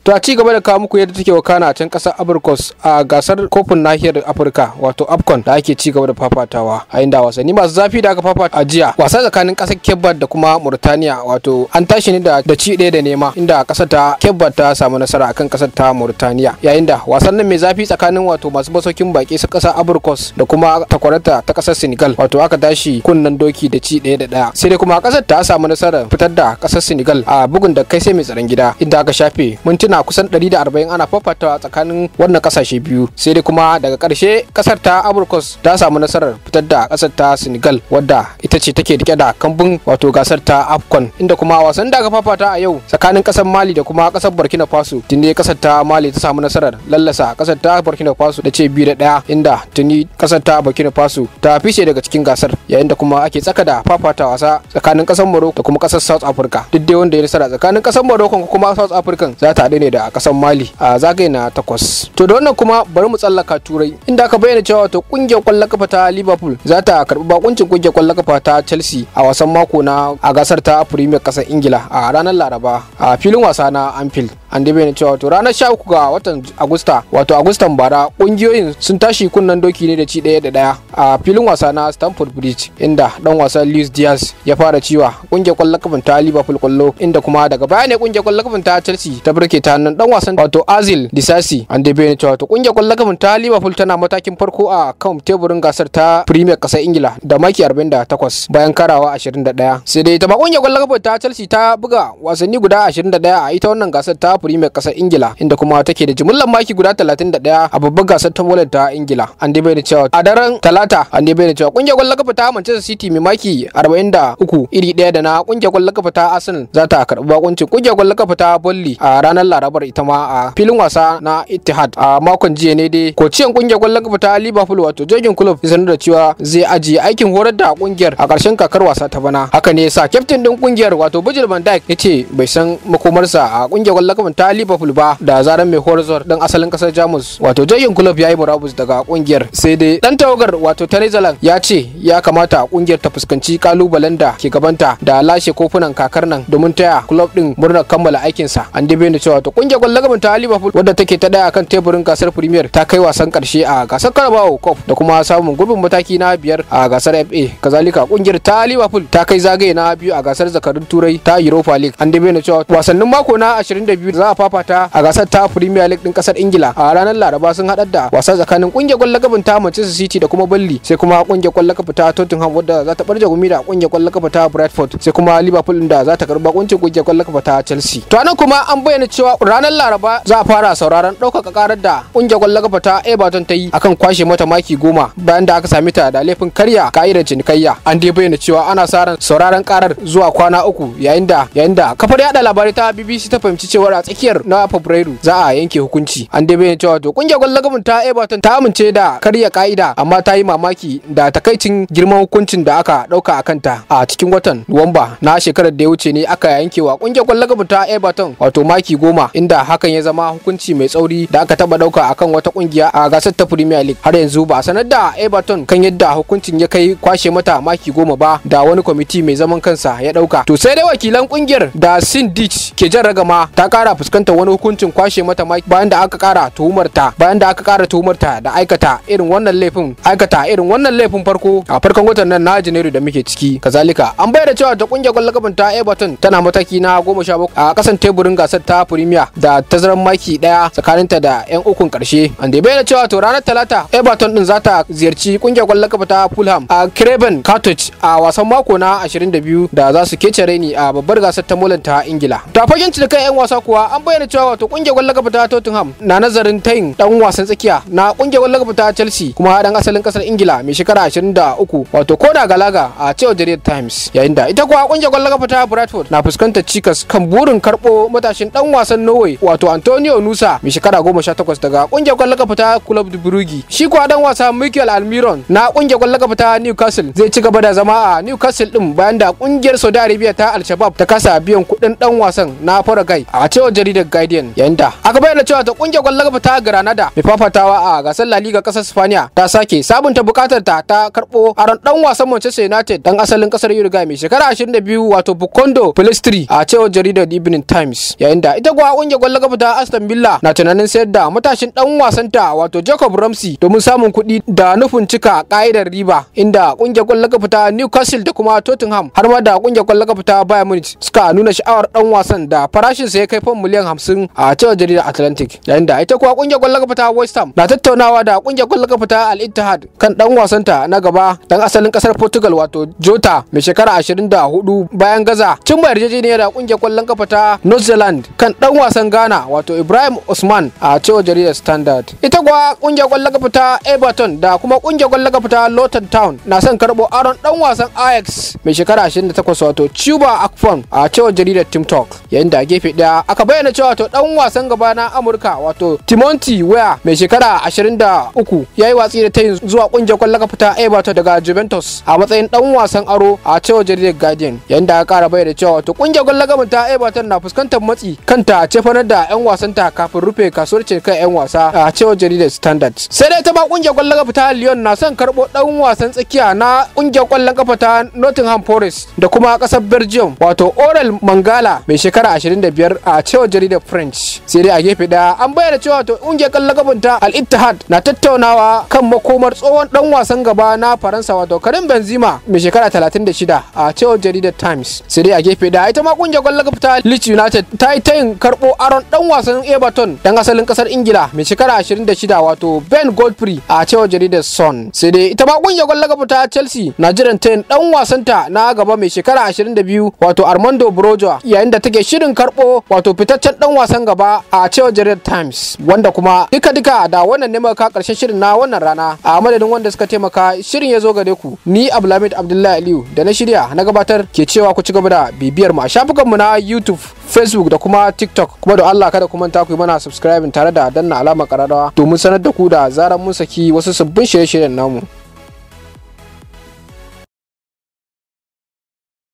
To a ci gaba da kawo muku yadda take wakana a can kasar Abrikos a gasar kofin nahiyar Afirka wato AFCON da ake ci gaba da fafatawa, a inda wasanni masu zafi da aka fafata a jiya, wasa tsakanin kasar Cape Verde da kuma Mauritania, wato an tashi ne da ci 1-0, inda kasar ta Cape Verde ta samu nasara akan kasar ta Mauritania, yayin da wasan nan mai zafi tsakanin wato masu masaukin baki su kasar Abrikos da kuma takwarata ta kasar Senegal, wato aka tashi kunnen doki da ci 1-1. Sai dai kuma kasar ta samu nasarar fitar da kasar Senegal a bugun da kai sai mai tsaron gida, inda aka shafe mintuna kusan 140 ana fafatawa tsakanin wannan kasashe biyu. Sai dai kuma daga karshe kasar ta Abrikos ta samu nasarar fitar da kasar ta Senegal, wadda ita ce take rike da kambun wato gasar ta AFCON. Inda kuma wasan da aka fafata a yau tsakanin kasar Mali da kuma kasar Burkina Faso, tuni kasar ta Mali ta samu nasarar lallasa kasar ta Burkina Faso da ce 2-1, inda tuni kasar ta Burkina Faso ta fice daga cikin gasar, yayin da kuma ake tsaka da fafata wasa tsakanin kasar Morocco da kuma kasar South Africa. Duk dai wanda ya nasara tsakanin kasar Morocco ko kuma South Africa za ta haɗu ne da kasar Mali a zagaye na 8. To da wannan kuma bari mu tsallaka Turai, inda aka bayyana cewa wato kungiyar kwallon kafa ta Liverpool za ta karbi bakuncin kungiyar kwallon kafa ta Chelsea a wasan mako na a gasar ta Premier kasar Ingila a ranar Laraba a filin wasa na Anfield. An dai bayyana cewa wato ranar 13 ga watan Agusta, wato Agustan bara, kungiyoyin sun tashi kunnen doki ne da ci 1-1 a filin wasa na Stamford Bridge, inda dan wasan Luis Diaz ya fara ciwa kungiyar kwallon kafa ta Liverpool kwallo, inda kuma daga baya ne kungiyar kwallon kafa ta Chelsea ta burke ta hannun dan wasan wato Azil Disasi. An dai bayyana cewa wato kungiyar kwallon kafa ta Liverpool tana matakin farko a kan teburin gasar ta Premier kasar Ingila da maki 48 bayan karawa 21. Sai dai ita ma kungiyar kwallon kafa ta Chelsea ta buga wasanni guda 21 a ita wannan gasar ta Premier kasar Ingila, inda kuma take da jimillar maki guda 31 a babbar gasar ta Molan ta Ingila. An dai bayyana cewa a daren Talata an dai bayyana cewa kungiyar kwallon kafa ta Manchester City mai maki 43 iri ɗaya da na kungiyar kwallon kafa ta Arsenal za ta karɓi bakuncin kungiyar kwallon kafa ta Burnley a ranar Larabar, ita ma a filin wasa na Etihad. A makon jiya ne dai kociyan kungiyar kwallon kafa ta Liverpool wato Jurgen Klopp ya sanar da cewa zai ajiye aikin horar da kungiyar a ƙarshen kakar wasa ta bana. Haka ne yasa kyaftin din kungiyar wato Virgil van Dijk ya ce bai san makomarsa a kungiyar kwallon kafa ta Liverpool ba da zaran mai horarwar dan asalin kasar Jamus wato Jurgen Klopp ya yi murabus daga kungiyar. Sai dai dan tawagar wato ta Netherlands ya ce ya kamata kungiyar ta fuskanci kalubalen da ke gabanta da lashe kofunan kakar nan domin taya club din murnar kammala aikinsa. An dai bayyana cewa to kungiyar kwallon kafa ta Liverpool, wadda take ta daya akan teburin gasar Premier, ta kai wasan karshe a gasar Carabao Cup da kuma samun gurbin mataki na 5 a gasar FA. Kazalika kungiyar ta Liverpool ta kai zagaye na 2 a gasar zakarun Turai ta Europa League. An dai bayyana cewa wasannin mako na 22 za a fafata a gasar ta Premier League din kasar Ingila a ranar Laraba sun haɗar da wasa tsakanin kungiyar kwallon kafa ta Manchester City da kuma Burnley, sai kuma kungiyar kwallon kafa ta Tottenham wadda za ta barje gumi da kungiyar kwallon kafa ta Brentford, sai kuma Liverpool da za ta karɓi bakuncin kungiyar kwallon kafa ta Chelsea. To anan kuma an bayyana cewa ranar Laraba za a fara sauraron ɗaukaka karar da kungiyar kwallon kafa ta Everton ta yi akan kwashe mata maki 10 bayan da aka sami ta da laifin karya ka'idar cinikayya. An dai bayyana cewa ana sa ran sauraron karar zuwa kwana 3, yayin da kafar yada labarai ta BBC ta fahimci cewa a tsakiyar na Fabrairu za a yanke hukunci. An dai bayyana cewa to kungiyar kwallon kafa ta Everton ta amince da karya ka'ida, amma ta yi mamaki da takaicin girman hukuncin da aka dauka a kanta. A cikin watan Nuwamba na shekarar da ya wuce ne aka yankewa kungiyar kwallon kafa ta Everton wato maki 10, inda hakan ya zama hukunci mai tsauri da aka taba dauka akan wata kungiya a gasar ta Premier League. Har yanzu ba a sanar da Everton kan yadda hukuncin ya kai kwashe mata maki 10 ba da wani kwamiti mai zaman kansa ya dauka. To sai dai wakilan kungiyar da Sean Dyche ke jan ragama ta kara fuskantar wani hukuncin kwashe mata maki bayan da aka kara tuhumarta da aikata irin wannan laifin farko a farkon watan nan na Janairu da muke ciki. Kazalika an bayyana cewa ta kungiyar kwallon kafan ta Everton tana mataki na 17 a kasan teburin gasar ta Premier da tazarar maki 1 tsakaninta da yan ukun karshe. An da bayyana cewa to ranar Talata Everton din za ta ziyarci kungiyar kwallon kafa ta Fulham a Craven Cottage a wasan mako na 22 da za su kece raini a babbar gasar ta Molan ta Ingila. Ta fagen cinikai yan wasa kuwa, an bayyana cewa wato kungiyar kwallon kafa ta Tottenham na nazarin tayin dan wasan tsakiya na kungiyar kwallon kafa ta Chelsea kuma dan asalin kasar Ingila mai shekara 23, wato Conor Gallagher, a cewar jaridar Times, yayin da ita kuwa kungiyar kwallon kafa ta Brentford na fuskantar cikas kan burin karbo matashin dan wasan Norway wato Antonio Nusa mai shekara 18 daga kungiyar kwallon kafa ta Club de Brugge. Shi kuwa dan wasa Michael Almiron na kungiyar kwallon kafa ta Newcastle zai ci gaba da zama a Newcastle din bayan da kungiyar Saudi Arabia ta Al Shabab ta kasa biyan kuɗin dan wasan na Paraguay, a cewar jaridar Guardian. Yayin da aka bayyana cewa ta kungiyar kwallon kafa ta Granada mai fafatawa a gasar La Liga kasar Spaniya ta sake sabunta bukatar ta ta karbo aron dan wasan Manchester United dan asalin kasar Uruguay mai shekara 22 wato Facundo Pellistri a cewar jaridar Evening Times. Yayin da ita kuwa kungiyar kwallon kafa ta Aston Villa na tunanin sayar da matashin dan wasan ta wato Jacob Ramsey domin samun kuɗi da nufin cika ka'idar riba, inda kungiyar kwallon kafa ta Newcastle da kuma Tottenham har ma da kungiyar kwallon kafa ta Bayern Munich suka nuna sha'awar dan wasan da farashin sa ya kai fam miliyan 50 a cewar jaridar Atlantic. Yayin da ita kuwa kungiyar kwallon kafa ta West Ham na tattaunawa da kungiyar kwallon kafa ta Al Ittihad kan dan wasan ta na gaba dan asalin kasar Portugal wato Jota mai shekara 24 bayan gaza cimma yarjejeniya da kungiyar kwallon kafa ta New Zealand kan dan wasan Ghana wato Ibrahim Usman a cewar jaridar Standard. Ita kuwa kungiyar kwallon kafa ta Everton da kuma kungiyar kwallon kafa ta Luton Town na son karbo aron dan wasan Ajax mai shekara 28 wato Chuba Akpom a cewar jaridar Team Talk. Yayin da a gefe daya aka bayyana cewa to dan wasan gaba na Amurka wato Timothy Weah mai shekara 23 yayi watsi da tayin zuwa kungiyar kwallon kafa ta Everton daga Juventus a matsayin dan wasan aro a cewar jaridar Guardian. Yayin da aka kara bayyana cewa wato kungiyar kwallon kafa ta Everton na fuskantar matsi kanta cefanar da yan wasan ta kafin rufe kasuwar cinikan yan wasa a cewar jaridar Standard. Sai dai ta ma kungiyar kwallon kafa ta Lyon na son karbo dan wasan tsakiya na kungiyar kwallon kafa ta Nottingham Forest da kuma kasar Belgium wato Orel Mangala mai shekara 25 a cewar jaridar French. Sai dai a gefe daya an bayyana cewa to kungiyar kwallon kafa ta Al Ittihad na tattaunawa kan makomar tsohon dan wasan gaba na Faransa wato Karim Benzema mai shekara 36 a cewar jaridar Times. Sai dai a gefe daya ita ma kungiyar kwallon kafa ta Leeds United ta yi tayin karbo aron dan wasan Everton dan asalin kasar Ingila mai shekara 26 wato Ben Godfrey a cewar jaridar Sun. Sai dai ita ma kungiyar kwallon kafa ta Chelsea na jiran tayin dan wasanta na gaba mai shekara 22 wato Armando Broja yayin da take shirin karbo wato fitaccen dan wasan gaba a cewar jaridar Times. Wanda kuma duka da wannan ne muka karshen shirin na wannan rana. A madadin wanda suka taimaka shirin ya zo gare ku, ni Abdulhamid Abdullahi Aliyu da na shirya na gabatar ke cewa ku ci gaba da bibiyar mu a shafukan mu na YouTube, Facebook da kuma TikTok. Kuma da Allah kada ku manta ku yi mana subscribing tare da danna alamar kararrawa domin sanar da ku da zarar mun saki wasu sabbin shirye-shiryen namu.